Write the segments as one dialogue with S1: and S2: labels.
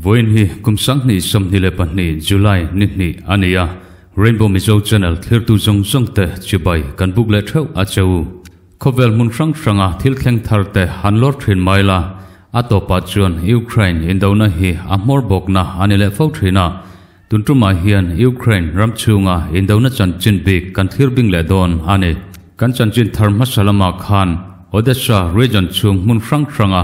S1: Vawiin hi kum 2022 July ni hnih a ni a, Rainbow Mizo Channel thlirtu zawng zawng te chibai kan buk leh theuh a che u. Khawvel hmun hrang hranga thil thleng thar te han lawr thin mai la, a tawpah chuan Ukraine indona hi a hmawr bawkna a ni leh fo thin a. Tun tumah hian Ukraine ram chhunga indona chanchin bik kan thlir bing leh dawn a ni. Kan chanchin thar hmasa lamah khan Odessa region chhung hmun hrang hranga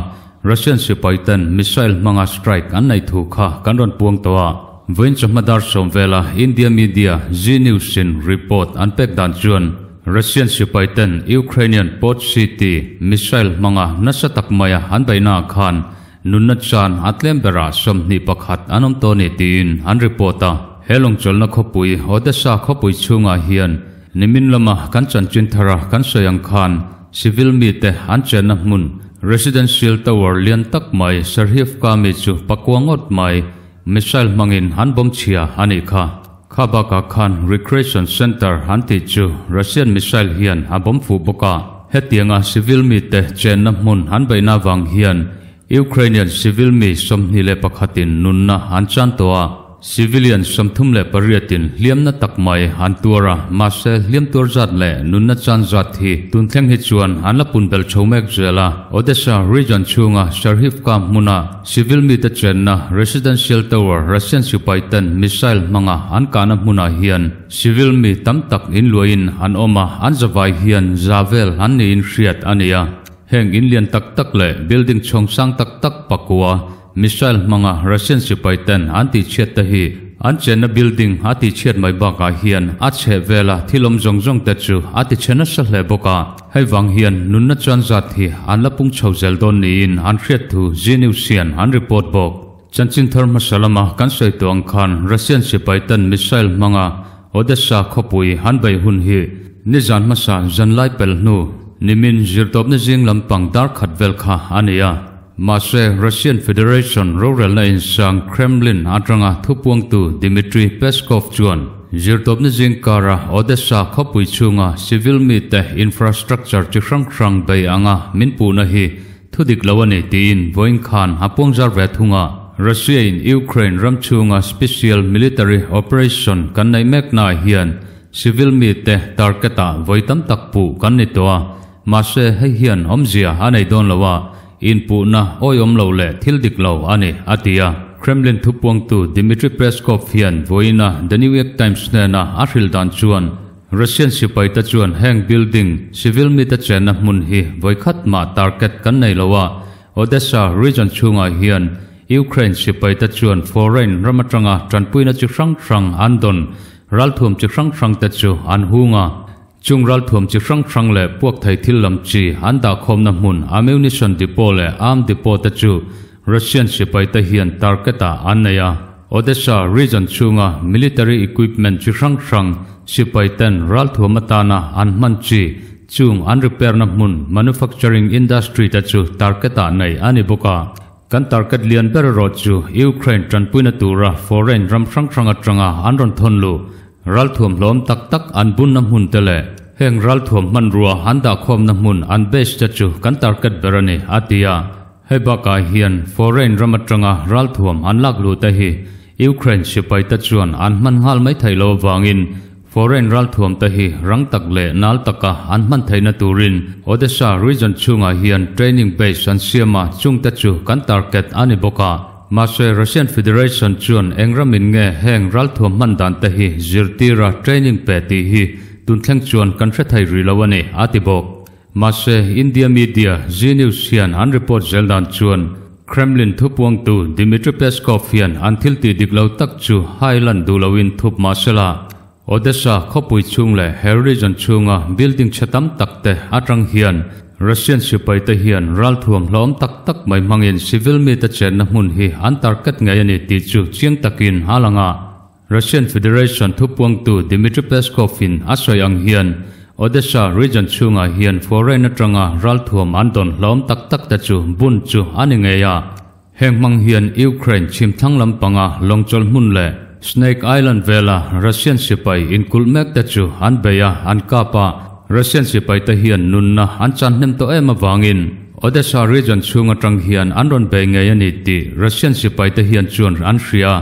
S1: Russian sipai ten missile hmanga strike an nei thu kha kan rawn puang tawh a. Vawiin chawhma dar sawm vela India media Zee News in report an pek dan chuan Russian sipai ten Ukrainian port city missile hmanga nasa tak maia an beihnaah khan Nunna chan a tlem berah 21 an awm tawh a ni tiin an report a. He lawngchawlhna khawpui Odessa khawpui chhungah hian nimin lama kan chanchin thara kan sawi ang khan civil mite an chenna hmun residential tower lian tak mai Serhiivka mi chu pakua ngawt mai missile hmangin an bomb chhia a nih kha. Kha bakah khan recreation center an tih chu Russian missile hian a bomb fuh bawk a. Hetianga civil mite chenna hmun an beihna avang hian Ukrainian civil mi 21 in nunna an chan tawh a, civilian 38 in hliamna tak mai an tuar a, mahse hliam tuar zat leh nunna chan zat hi tun thleng hi chuan an la pun belh chho mek zel a. Odessa region chhunga Serhiivka hmuna civil mite chenna residential tower Russian sipai ten missile hmanga an kahna hmunah hian civil mi tam tak inluahin an awm a, an zavai hian za vel an niin hriat a ni a. Heng in lian tak tak leh building chhawng sang tak tak pakua missile hmanga Russian sipai ten an tihchhiat te hi an chenna building a tihchhiat mai bakah hian a chheh vela thil awm zawng zawng te chu a tichhe nasa hle bawk a. Hei vang hian nunna chuan zat hi an la pung chho zel dawn niin an hriat thu Zee News hian an report bawk. Chanchin thar hmasa lama kan sawi tawh ang khan Russian sipai ten missile hmanga Odessa khawpui an beih hun hi nizan hmasa zanlai pel hnu nimin zirtawpna zing lampang dar khat vel kha a ni a. Mahse, Russian Federation rorelna insang Kremlin atanga thupuangtu Dmitry Peskov chuan zirtawpna zing kara Odessa khawpui chhunga civil mite infrastructure chi hrang hrang bei anga min puhna hi Thu dik lo a ni tiin vawiin khan a puangzar ve thung a. Russia in Ukraine ram chhunga special military operation kan neih meknaah hian civil mite target ah vawi tam tak puh kan ni tawh a, mahse hei hian awmzia a nei dawn lo a, inpuhna awihawm lo leh thil dik lo a ni, a ti a. Kremlin thupuangtu Dmitry Peskov hian vawiina The New York Times hnena a hrilh dan chuan, Russian sipaite chuan heng building, civil mite chenna hmun hi vawikhat mah target kan nei lo a, Odessa region chhungah hian Ukraine sipaite chuan foreign ram atanga tanpuina chi hrang hrang an dawn ralthuam chi hrang hrangte chu an hung a. Chung ralthuam chi hrang hrang leh puak thei thil lam chi an dahkhawmna hmun ammunition depot leh arm depot te chu Russian sipaite hian target ah an nei a. Odessa region chhunga military equipment chi hrang hrang sipai ten ralthuam atana an hman chi chung an repair na hmun manufacturing industry te chu target ah nei a ni bawk a. Kan target lian ber erawh chu Ukraine tanpuina tura foreign ram hrang hrang atanga an rawn thawn luh ralthuam hlawm tak tak an bunna hmun te leh heng ralthuam hmanrua an dahkhawmna hmun an base te chu kan target ber a ni, a ti a. Hei bakah hian foreign ram atanga ralthuam an lak luh te hi Ukraine sipai te chuan an hman nghal mai theih loh avangin foreign ralthuam te hi rang tak leh nal taka an hman theihna turin Odessa region chhungah hian training base an siam a, chung te chu kan target a ni bawk a. Mahse Russian Federation chuan eng ramin nge heng ralthuam hman dan te hi zirtira training pe tih hi tun thleng chuan kan hre thei rih lo a ni, a ti bawk. Mahse, India media Zee News hian an report zel dan chuan Kremlin thupuangtu Dmitry Peskov hian an thil tih dik lo tak chu hai lan duh loin thup mah sela, Odessa khawpui chhung leh he region chhunga building chhe tam tak te atang hian Russian sipai te hian ralthuam hlawm tak tak mai hmangin civil mite chenna hmun hi an target ngei a ni tih chu chiang takin a lang a. Russian Federation thupuangtu Dmitry Peskov-in a sawi ang hian Odessa region chhungah hian foreign atanga ralthuam an dawn hlawm tak tak te chu bun chu a ni ngei a. Heng hmang hian Ukraine chhimthlang lampanga lawngchawlh hmun leh Snake Island vela Russian sipai inkulh mek te chu an bei a, an kap a. Russian sipaite hian nunna an chan hnem tawh em avangin. Odesa region chhung atang hian an rawn bei ngei a ni tih Russian sipaite hian chuan an hria.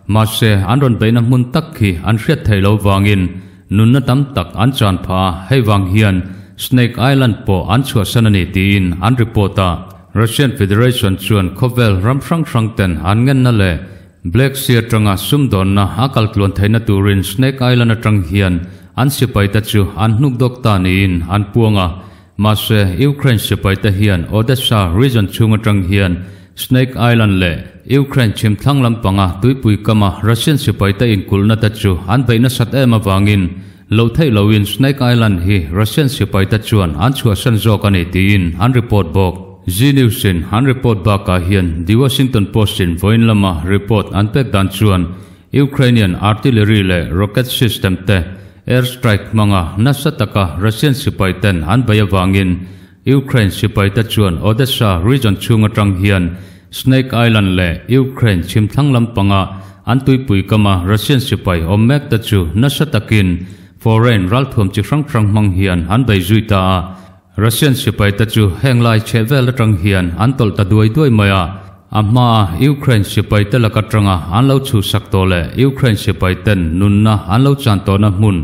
S1: Mahse, an rawn beihna hmun tak khi an hriat theih loh vangin nunna tam tak an chan phah a, hei vang hian Snake Island pawh an chhuahsan a ni tiin an report a. Russian Federation chuan khawvel ram hrang hrang ten an ngenna leh Black Sea atanga sumdawnna a kal tluan theihna turin Snake Island atang hian an sipaite chu an hnuk dawk ta niin an puang a. Mahse, Ukraine sipaite hian Odessa region chhung atang hian Snake Island leh Ukraine chhim thlang lampanga tuipui kama Russian sipaite inkulhna te chu an beih nasat em avangin lo theih loin Snake Island hi Russian sipaite chuan an chhuahsan zawk a ni tiin an report bawk. Zee News in an report bakah hian The Washington Post in vawiin lama report an pek dan chuan Ukrainian artillery leh rocket system te air strike hmanga nasa taka Russian sipai ten an bei avangin Ukraine sipai te chuan Odessa region chhung atang hian Snake Island leh Ukraine chhimthlang lampanga an tuipui kama Russian sipai awm mek te chu nasa takin foreign ralthuam chi hrang hrang hmang hian an bei zui ta a. Russian sipaite chu heng lai chheh vel atang hian an tawlh ta duai duai mai a, a hmaa Ukraine sipaite lak atanga an lo chhuhsak tawh leh Ukraine sipaiten nunna an lo chan tawhna hmun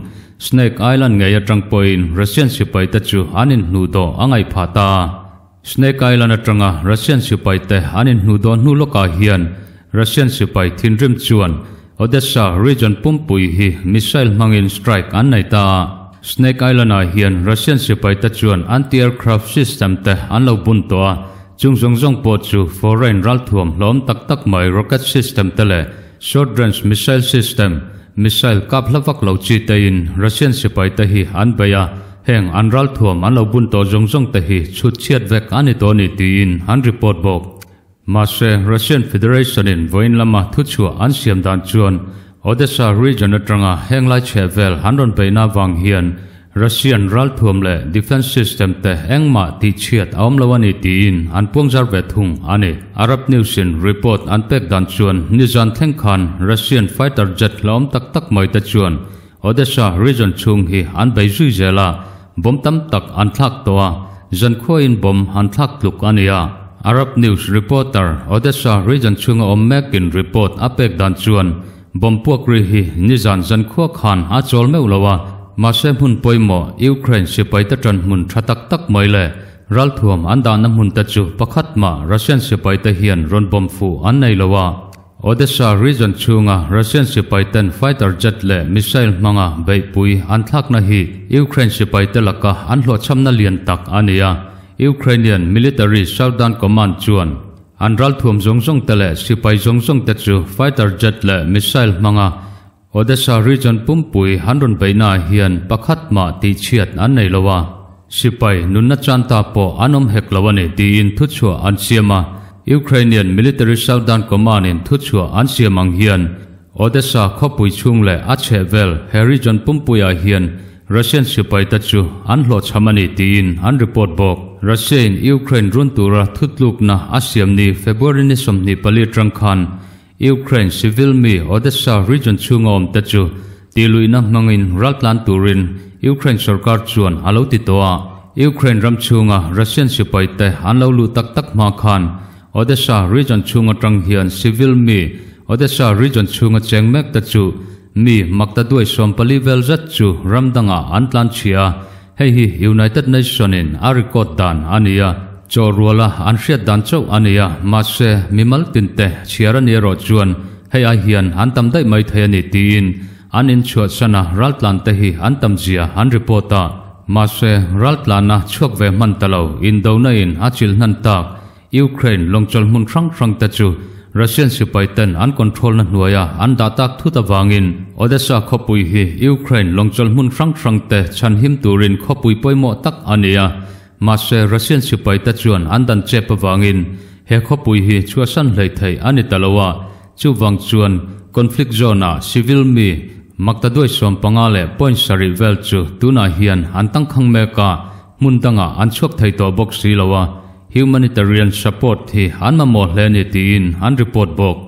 S1: Snake Island ngei atang pawhin Russian sipaite chu an inhnuh dawh a ngaih phah ta a. Snake Island atanga Russian sipaite an inhnuh dawh hnu lawkah hian Russian sipai thinrim chuan Odessa region pumpui hi missile hmangin strike an nei ta a. Snake Island-ah hian Russian sipaite chuan anti-aircraft system te an lo bun tawh a, chung zawng zawng pawh chu foreign ralthuam hlawm tak tak mai rocket system te leh short-range missile system, missile kap hla vak lo chi tein Russian sipaite hi an bei a, heng an ralthuam an lo bun tawh zawng zawng te hi chhut chhiat vek a ni tawh a ni tiin an report bawk. Mahse, Russian Federation-in vawiin lama thuchhuah an siam dan chuan Odessa region atanga heng lai chheh vel an rawn beihna avang hian Russian ralthuam leh defence system te engmah tihchhiat a awm lo a ni tiin an puangzar ve thung a ni. Arab News-in report an pek dan chuan nizan thleng khan Russian fighter jet hlauhawm tak tak mai te chuan Odessa region chhung hi an bei zui zel a, bomb tam tak an thlak tawh a, zankhuain bomb an thlak tluk a ni a. Arab News reporter Odessa region chhunga awm mekin report a pek dan chuan bomb puak ri hi nizan zankhua khan a chawl meuh lo a, mahse hmun pawimawh Ukraine sipaite tan hmun tha tak tak mai leh ralthuam an dahna hmun te chu pakhat mah Russian sipaite hian rawn bomb fuh an nei lo a. Odessa region chhunga Russian sipaiten fighter jet leh missile hmanga beihpui an thlakna hi Ukraine sipaite laka an hlawhchhamna lian tak a ni a. Ukrainian military Southern Command chuan an ralthuam zawng zawng te leh sipai zawng zawng te chu fighter jet leh missile hmanga Odessa region pumpui an rawn beihnaah hian pakhat mah tihchhiat an nei lo a, sipai nunna chan ta pawh an awm hek lo a ni tiin thuchhuah an siam a. Ukrainian Military Southern Command-in thuchhuah an siam ang hian Odessa khawpui chhung leh a chhehvel he region pumpuiah hian Russian sipaite chu an hlawhchham a ni tiin an report bawk. Russia-in Ukraine run tura thutlukna a siam ni February ni 24 atang khan Ukraine civil mi Odessa region chhunga awm te chu tihluihna hmangin raltlan turin Ukraine sorkar chuan a lo ti tawh a. Ukraine ram chhunga Russian sipai te an lo luh tak tak hma khan Odessa region chhung atang hian civil mi Odessa region chhunga cheng mek te chu mi makta duai 14 vel zet chu ram dangah an tlan chhia a. Hei hi United Nation in a record dan a ni a, chaw ruala an hriat dan chauh a ni a, mahse mimal tinte chhiar a ni erawh chuan hei ai hian an tam daih mai thei a ni tiin an inchhuahsan a, raltlan te hi an tam zia an report a, mahse raltlana chhuak ve hman ta lo, indona in a chil hnan tak. Ukraine lawngchawlh hmun hrang hrang te chu Russian sipai ten an control na hnuaia an dah tak thut avangin Odessa khawpui hi Ukraine lawngchawlh hmun hrang hrang te chhanhim turin khawpui pawimawh tak a ni a. Mahse Russian sipai te chuan an dan chep avangin he khawpui hi chhuahsan hlei theih a ni ta lo a, chuvang chuan conflict zone ah civil mi maktaduai 15 leh point sarih vel chu tunah hian an tangkhang mek a, hmun dangah an chhuak thei tawh bawk si lo a. Humanitarian support hi an mamawh hle a ni tiin an report bawk.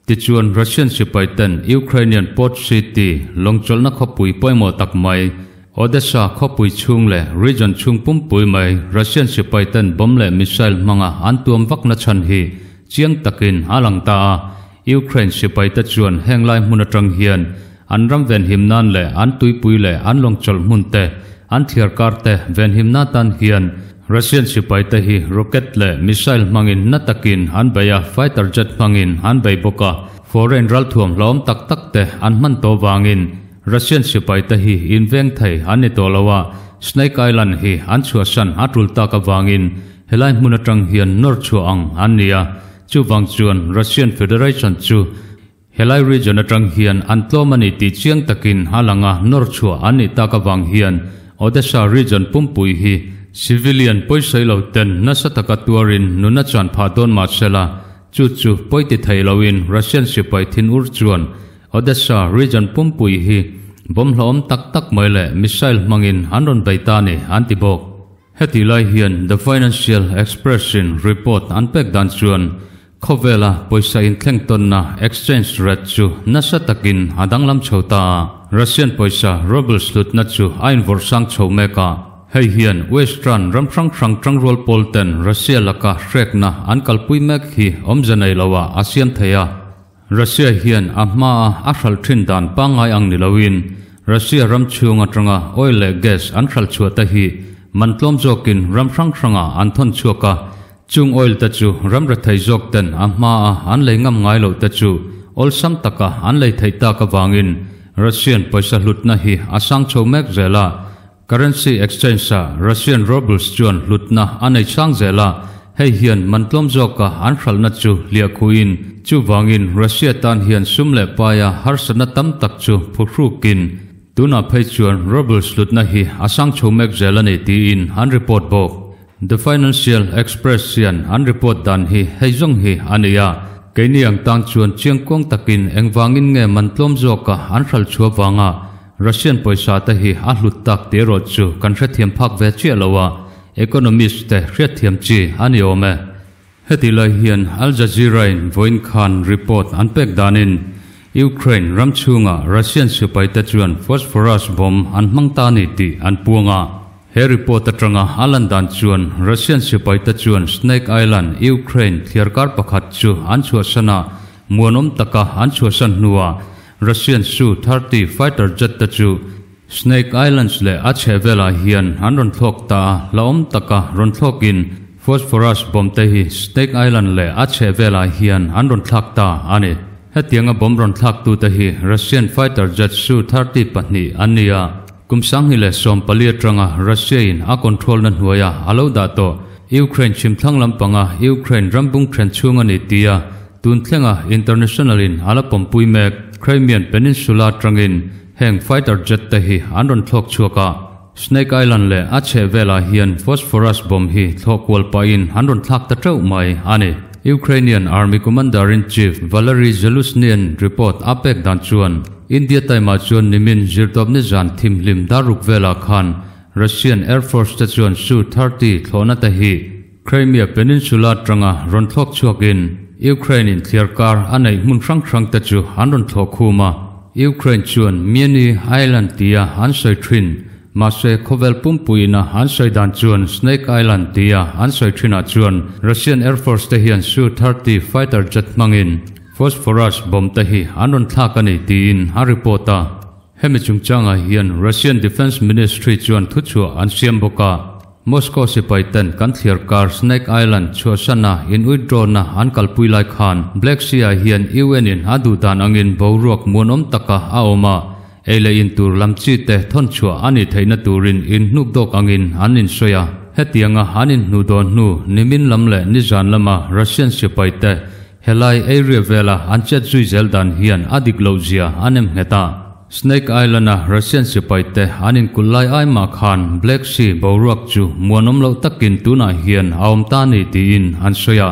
S1: Tichuan Russian sipai ten Ukrainian port city lawngchawlhna khawpui pawimawh tak mai Odessa khawpui chhung leh region chhung pumpui mai Russian sipai ten bomb leh missile hmanga an tuam vakna chhan hi chiang takin a lang ta a. Ukraine sipai te chuan heng lai hmun atang hian an ram venhim nan leh an tuipui leh an lawngchawlh hmun te, an thliarkar te venhim na tan hian Russian sipai te hi rocket leh missile hmangin na takin an bei a, fighter jet hmangin an bei bawk a. Foreign ralthuam hlawm tak tak te an hman tawh vangin Russian sipai te hi inveng thei an ni tawh lo a, Snake Island hi an chhuahsan a tul tak avangin helai hmun atang hian nawr chhuah ang an ni a, chuvang chuan Russian Federation chu helai region atang hian an tlawm a ni tih chiang takin a lang a, nawr chhuah an nih tak avang hian Odessa region pumpui hi civilian pawisawi lo ten nasa taka tuarin nuna chuan phah dawn mah sela, chu chu pawi ti thei loin Russian sipai thinur chuan Odessa region pumpui hi bomb hlawm tak tak mai leh missile hmangin an rawn bei ta a ni, an ti bawk. Heti lai hian The Financial Express in report an pek dan chuan khawvela pawisa inthleng tawnna exchange rate chu nasa takin a danglam chho ta a, Russian pawisa rubles hlutna chu a invawrh sang chho mek a. Hei hian Western ram hrang hrang tangrual pawl ten Russia laka hrekna an kalpui mek hi awmze nei loah a siam thei a. Russia hian a hmaa a hralh thin dan pangngai ang ni loin Russia ram chhung atanga oil leh gas an hralh chhuah te hi man tlawm zawkin ram hrang hrangah an thawn chhuak a, chung oil te chu ram rethei zawk ten a hmaa an lei ngam ngai loh te chu awlsam taka an lei theih tak avangin Russian pawisa hlutna hi a sang chho mek zel a. Currency exchange-ah Russian roubles chuan hlutna a nei chang zel a, hei hian man tlawm zawka an hralhna chu hliah khuin, chuvangin Russia tan hian sum leh paia harsatna tam tak chu phuhrukin tunah phei chuan roubles hlutna hi a sang chho mek zel a ni tiin an report bawk. The Financial Express hian an report dan hi hei zawng hi a ni a, keini ang tan chuan chiangkuang takin engvangin nge man tlawm zawka an hralh chhuah vanga Russian pawisa te hi a hlut tak tih erawh chu kan hrethiam phak ve chiah lo a, economist te hriatthiam chi a ni awm e. Heti lai hian Al Jazeera-in vawiin khan report an pek danin Ukraine ram chhunga Russian sipai te chuan phosphorus bomb an hmang ta a ni tih an puang a. He report atanga a lan dan chuan Russian sipai te chuan Snake Island, Ukraine thliarkar pakhat chu an chhuahsan a, muanawm taka an chhuahsan hnuah Russian Su 30 fighter jet te chu Snake Islands leh a chhehvelah hian an rawn thlawk ta a, hlauhawm taka rawn thlawkin phosphorus bomb te hi Snake Island leh a chhehvelah hian an rawn thlak ta a ni. Hetianga bomb rawn thlaktute hi Russian fighter jet Su 30 pahnih an ni a, kum 2014 atanga Russia-in a control-na hnuaia a lo dah tawh Ukraine chhimthlang lampanga Ukraine ram bung then chhung a ni tia Tun thlenga international in a la pawmpui mek Crimean Peninsula atangin heng fighter jet te hi an rawn thlawk chhuak a. Snake Island leh a chheh velah hian phosphorus bomb hi thlawh kual pahin an rawn thlak ta teuh mai a ni. Ukrainian Army Commander-in-Chief Valery Zaluzhnyi-a'n report a pek dan chuan India time-ah chuan nimin zirtawpni zan thimhlim darruk velah khan Russian Air Force te chuan Su-30 thlawhna te hi Crimea Peninsula atanga rawn thlawk chhuakin Ukraine in thliarkar a neih hmun hrang hrang te chu an rawn thlawh khum a. Ukraine chuan Mieni Island tia an sawi thin, mahse khawvel pumpuiina an sawi dan chuan Snake Island tia an sawi thinah chuan Russian Air Force te hian Su-30 fighter jet hmangin phosphorus bomb te hi an rawn thlak a ni tiin a report a. Hemi chungchangah hian Russian Defence Ministry chuan thuchhuah an siam bawk a, Moscow sipai ten kan thliar kar Snake Island chhuahsana in withdraw-na an kalpui lai khan Black Sea-ah hian UN in a duh dan angin boruak muanawm taka a awm a, ei leh in tur lam chi te thawn chhuah a nih theihna turin in hnuk dawk angin an insawi a. Hetianga an inhnuh dawn hnu nimin lam leh nizan lama Russian sipai te Helai area vela an chet zui zel dan hian a dik loh zia a nem nghet a. Snake Island-a Russian sipai te an inkulh lai ai mah khan Black Sea boruak chu muanawm loh takin tunah hian a awm ta ni tiin an sawi a.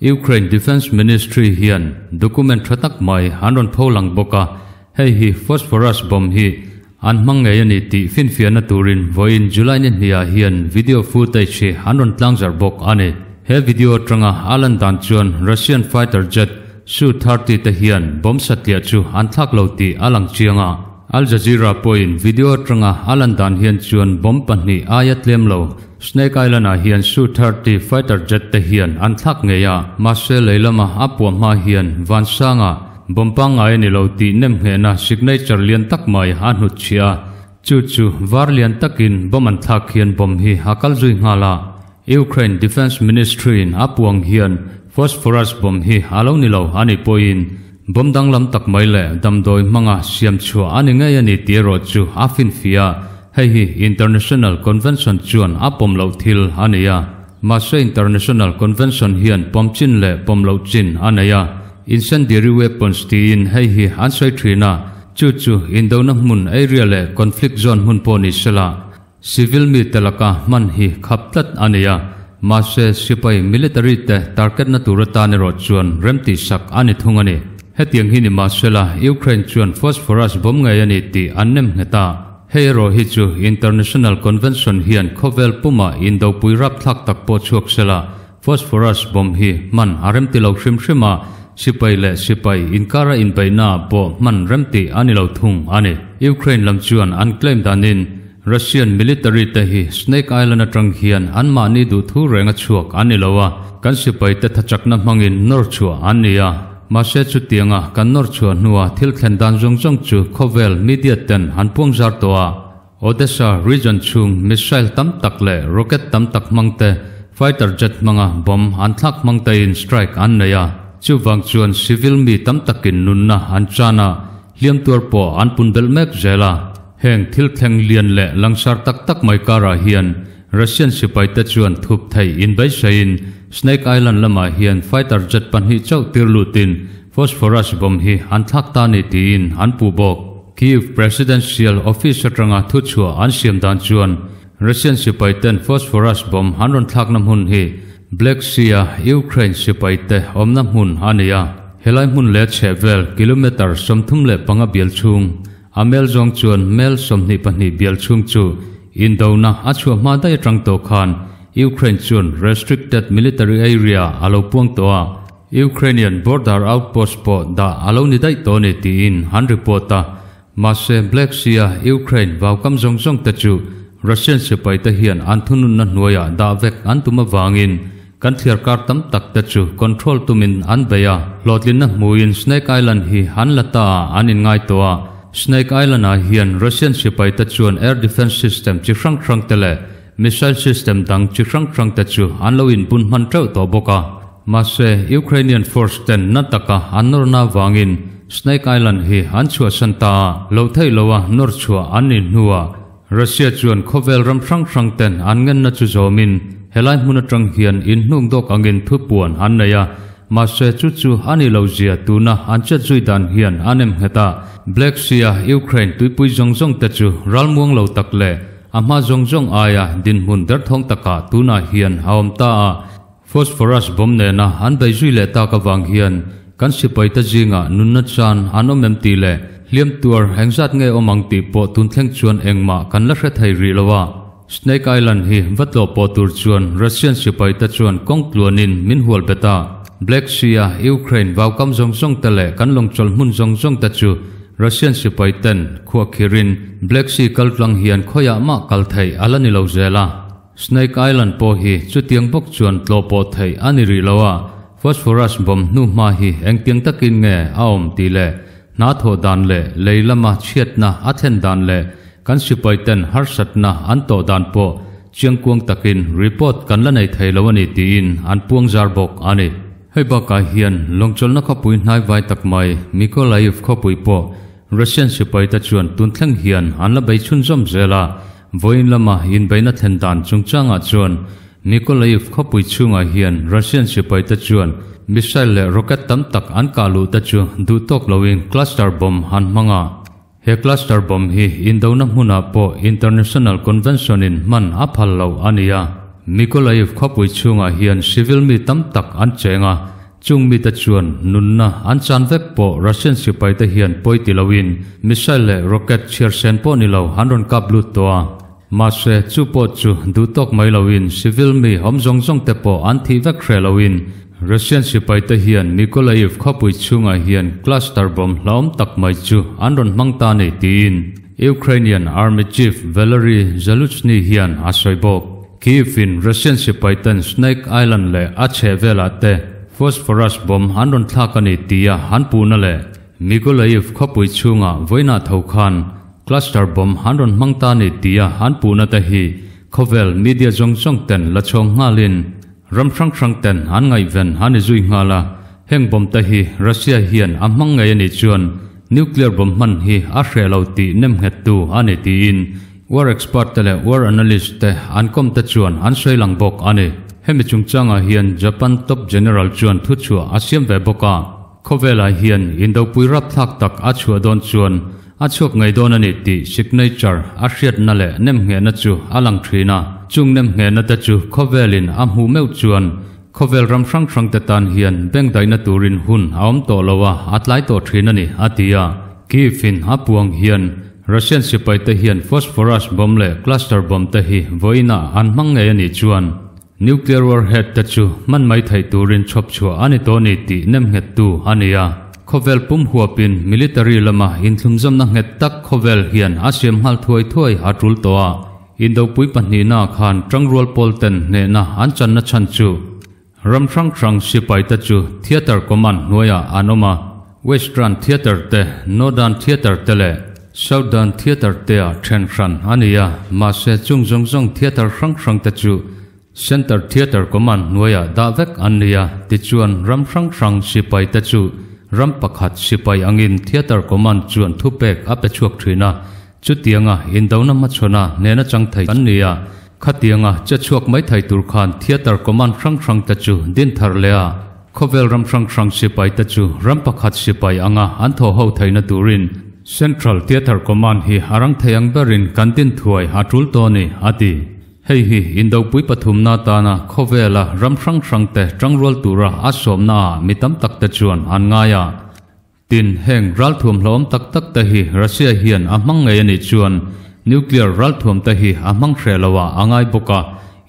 S1: Ukraine Defence Ministry hian document tha tak mai an rawn pho lang bawk a, hei hi phosphorus bomb hi an hmang ngei a ni tih finfiahna turin vawiin July ni hniah hian video footage hi an rawn tlangzarh bawk a ni. He video atanga a lan dan chuan Russian fighter jet Su-30 te hian bomb satliah chu an thlak lo tih a lang chiang a. Al Jazeera pawhin video atanga a lan dan hian chuan bomb pahnih aia tlem lo Snake Island-ah hian Su-30 fighter jet te hian an thlak ngei a, mahse lei lama a puah hma hian Vansanga bomb pangngai a ni lo tih nemnghehna signature lian tak mai a hnutchhiah a, chu chu var lian takin bomb an thlak hian bomb hi a kal zui nghal a. Ukraine Defence Ministry-in a puang hian phosphorus bomb hi a lo ni lo a nih pawhin bomb danglam tak mai leh damdawi hmanga siam chhuah a ni ngei a ni tih erawh chu a finfiah a, hei hi International Convention chuan a pawm loh thil a ni a. Mahse International Convention hian pawm chin leh pawm loh chin a nei a, incendiary weapons tiin hei hi an sawi thin a, chu chu indona hmun area leh conflict zone hmun pawh ni sela, Civil mite laka hman hi khap tlat a ni a, mahse sipai military te target na tur atan erawh chuan remtihsak a ni thung a ni. Hetiang hi ni mahsela Ukraine chuan phosphorus bomb ngei a ni tih an nem nghet a, hei erawh hi chu international convention hian khawvel pumah indopui rapthlak tak pawh chhuak sela phosphorus bomb hi hman a remti lo hrim hrim a, sipai leh sipai inkara inbeihnaah pawh hman remtih a ni lo thung a ni. Ukraine lam chuan an claim danin Russian military te hi Snake Island atang hian anmahni duhthu renga chhuak an ni lo a, kan sipai te thachakna hmangin nawr chhuah an ni a. Mahse chutianga kan nawr chhuah hnua thil thlen dan zawng zawng chu khawvel media ten an puang zar tawh a. Odessa region chhung missile tam tak leh rocket tam tak hmang te, fighter jet hmanga bomb an thlak hmang tein strike an nei a. Chuvang chuan civil mi tam takin nunna an chan a, hliam tuar pawh an pun belh mek zel a. Heng thil thleng lian leh langsar tak tak mai karah hian Russian sipaite chuan thup theih inbeisaiin Snake Island lamah hian fighter jet pahnih chauh tir lutin phosphorus bomb hi an thlak ta ni tiin an puh bawk. Kyiv Presidential Office atanga thuchhuah an siam dan chuan Russian sipaiten phosphorus bomb an rawn thlakna hmun hi Black Sea-a Ukraine sipaite awmna hmun a ni a, helai hmun leh chhehvel kilometre 35 bial chhung A mel zawng chuan mel 22 bial chhung chu indona a chhuah hma daih atang tawh khan Ukraine chuan restricted military area a lo puang tawh a, Ukrainian border outpost pawh dah a lo ni daih tawh a ni tiin an report a. Mahse Black Sea-a Ukraine vaukam zawng zawng te chu Russian sipai te hian an thununna hnuaiah dah vek an tum avangin kan thliarkar tam tak te chu control tumin an bei a, hlawhtlinna hmuin Snake Island hi an la ta ah an inngai tawh a. Snake Island ah hian Russian sipai te chuan air defence system chi hrang hrang te leh missile system dang chi hrang hrang te chu an lo inbun hman teuh tawh bawk a. Mahse, Ukrainian force ten na taka an nawrna avangin Snake Island hi an chhuahsan ta a, loh theih loha nawr chhuah an nih hnuah Russia chuan khawvel ram hrang hrang ten an ngenna chu zawmin helai hmun atang hian inhnuk dawk angin thupuan an nei a, mahse chu chu a ni lo zia tuna an chet zui dan hian a nem nghet a. Black Sea-a Ukraine tuipui zawng zawng te chu ralmuang lo tak leh a hma zawng zawng aia dinhmun derthawng takah tunah hian a awm ta a. Phosphorus bomb nena an bei zui leh tak avang hian kan sipaite zingah nunna chan an awm em tih leh hliam tuar engzat nge awm ang tih pawh tun thleng chuan engmah kan la hre thei rih lo a. Snake Island hi va tlawh pawh tur chuan Russian sipaite chuan kawng tluanin min hual bet a. Black Sea-a Ukraine vaukam zawng zawng te leh kan lawngchawlh hmun zawng zawng te chu Russian sipaiten khuahkhirin Black Sea kaltlang hian khawiah mah kal theih a la ni lo zel a. Snake Island pawh hi chutiang bawk chuan tlawh pawh theih a ni rih lo a, phosphorus bomb hnu hma hi engtiang takin nge a awm tih leh hna thawh dan leh lei lama chhiatna a thlen dan leh kan sipaiten harsatna an tawh dan pawh chiangkuang takin report kan la nei thei lo a ni tiin an puang zar bawk a ni. Hei bakah hian lawngchawlhna khawpui hnaivai tak mai Mykolaiv khawpui pawh Russian sipaite chuan tun thleng hian an la bei chhunzawm zel a, Vawiin lama inbeihna thlen dan chungchangah chuan Mykolaiv khawpui chhungah hian Russian sipaite chuan missile leh rocket tam tak an kah luh te chu duh tawk loin cluster bomb an hmang a. He cluster bomb hi indona hmunah pawh international convention in hman a phal lo a ni a. Mykolaiv khawpui chhungah hian civil mi tam tak an cheng a, Chung mite chuan nunna an chan vek pawh Russian sipaite hian pawi ti loin missile leh rocket chhiar sen pawh ni lo an rawn kap lut tawh a. Mahse, chu pawh chu duh tawk mai loin civil mi awm zawng zawng te pawh an thih vek hreh loin Russian sipaite hian Mykolaiv khawpui chhungah hian cluster bomb hlauhawm tak mai chu an rawn hmang ta a ni tiin Ukrainian Army Chief Valery Zaluzhny hian a sawi bawk. Kyiv in Russian sipaiten Snake Island leh a chhehvelah te phosphorus bomb an rawn thlak a ni tia an puhna leh Mykolaiv khawpui chhungah vawiinah tho khan Cluster bomb an rawn hmang ta ni tia an puhna te hi khawvel media zawng zawng ten la chhawng nghalin ram hrang hrang ten an ngaihven a ni zui nghal a, heng bomb te hi Russia hian a hmang ngei a nih chuan nuclear bomb hman hi a hreh lo tih nem nghet tu a ni tiin war expert te leh war analyst te an kawm te chuan an sawi lang bawk a ni. Hemi chungchangah hian Japan top general chuan thuchhuah a siam ve bawk a. Khawvelah hian indopui rapthlak tak a chhuah dawn chuan a chhuak ngei dawn a ni tih signature a hriatna leh nemnghehna chu a lang thin a. Chung nemnghehna te chu khawvelin a hmuh meuh chuan khawvel ram hrang hrang te tan hian bengdaihna turin hun a awm tawh lo a, a tlai tawh thin a ni, a ti a. Kyiv in a puang hian Russian sipai te hian phosphorus bomb leh cluster bomb te hi vawiinah an hmang ngei a nih chuan Nuclear warhead te chu hman mai theih turin chhawp chhuah a ni tawh ni tih nemnghettu a ni a. Khawvel pum huapin military lama inthlumzawmna nghet tak khawvel hian a siam nghal thuai thuai a tul tawh a. Indopui pahnihna khan tangrual pawl ten hnehna an channa chhan chu ram hrang hrang sipai te chu theatre command hnuaiah an awm a. Western theatre te, Northern theatre te leh Southern theatre te ah then hran a ni a, mahse chung zawng zawng theatre hrang hrang te chu Center theatre command hnuaiah dah vek an ni a, tichuan ram hrang hrang sipai te chu ram pakhat sipai angin theatre command chuan thupek a pe chhuak thin a, chutianga indona hmachhawn a hnena chang thei an ni a, khatianga che chhuak mai thei tur khan theatre command hrang hrang te chu din thar leh a. Khawvel ram hrang hrang sipai te chu ram pakhat sipai anga an thaw ho theihna turin Central Theatre Command hi a rang thei ang berin kan din thuai a tul tawh a ni, a ti. Hei hi Indopui pathumna atana khawvela ram hrang hrang te tangrual tura a sawmna ah mi tam tak te chuan an ngai a. Tin, heng ralthuam hlauhawm tak tak te hi Russia hian a hmang ngei a nih chuan nuclear ralthuam te hi a hmang hreh lo ah a ngai bawk a,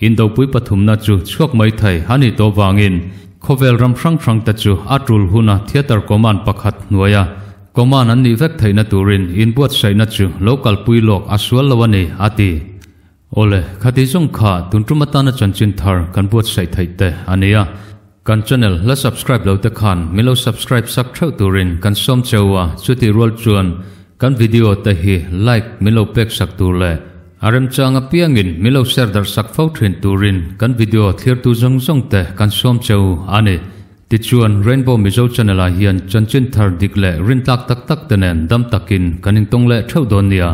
S1: Indopui pathumna chu chhuak mai thei a nih tawh vangin khawvel ram hrang hrang te chu a tul huna theatre command pakhat hnuaia command an nih vek theihna turin inbuatsaihna chu lo kalpui lawk a sual lo a ni, a ti. Awle, khati zawng kha tun tum atana chanchin thar kan buatsaih theih te a nia. Kan channel la subscribe lo te khan min lo subscribe sak theuh turin kan sawm cheu a, chutih rual chuan kan video te hi like min lo pek sak tur leh a remchang apiangin min lo share darh sak fo thin turin kan video thlirtu zawng zawng te kan sawm cheu a ni. Tichuan Rainbow Mizo channel ah hian chanchin thar dik leh rintlak tak tak te nen dam takin kan intawng leh theuh dawn nia.